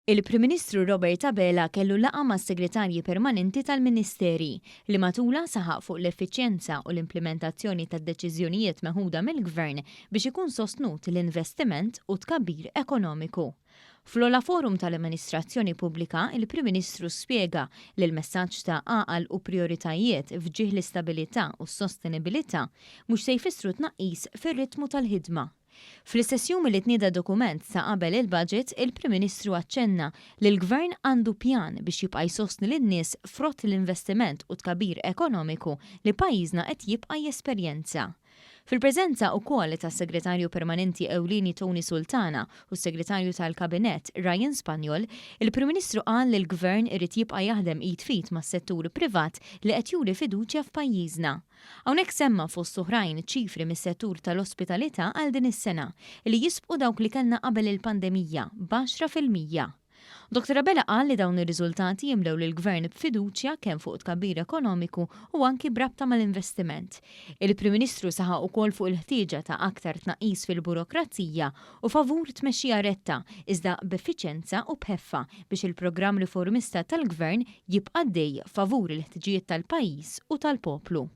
Il-Prim Ministru Robert Abela kellu laqgħa mas-Segretarji Permanenti tal-Ministeri, li matulha saħaq fuq l-effiċjenza u l-implimentazzjoni tad-deċiżjonijiet meħuda mill-Gvern biex ikun sostnut l-investiment u t-tkabbir ekonomiku. Fl-ogħla forum tal-amministrazzjoni pubblika, il-Prim Ministru spjega li l-messaġġ ta' għaqal u prijoritajiet f'ġieħ l-istabilità u s-sostenibilità mhux se jfissru tnaqqis fir-ritmu tal-ħidma. Fl-istess jum li tnieda dokument ta' qabel il-budget, il-Prim Ministru aċċenna li l-Gvern għandu pjan biex jibqa' jsostni lin-nies frott l-investiment u tkabbir ekonomiku li pajjiżna qed jibqa' jesperjenza. Fil-preżenza ukoll tas-Segretarju Permanenti Ewlieni Tony Sultana u s-Segretarju tal-Kabinett Ryan Spagnol, il-Prim Ministru qal li l-Gvern irid jibqa' jaħdem id f'id mas-settur privat li qed juri fiduċja f'pajjiżna. Hawnhekk semma fost oħrajn ċifri mis-settur tal-ospitalità għal din is-sena, li jisbqu dawk li kellna qabel il-pandemija b'10%. Dottor Abela qal li dawn ir-riżultati jimlew lill-Gvern b'fiduċja kemm fuq tkabbir ekonomiku u anki b'rabta mal-investiment. Il-Prim Ministru saħaq ukoll fuq il-ħtieġa ta' aktar tnaqqis fil-burokrazija u favur tmexxija retta iżda b'effiċjenza u b'ħeffa biex il-programm riformista tal-Gvern jibqa' għaddej favur il-ħtiġijiet tal-pajjiż u tal-poplu.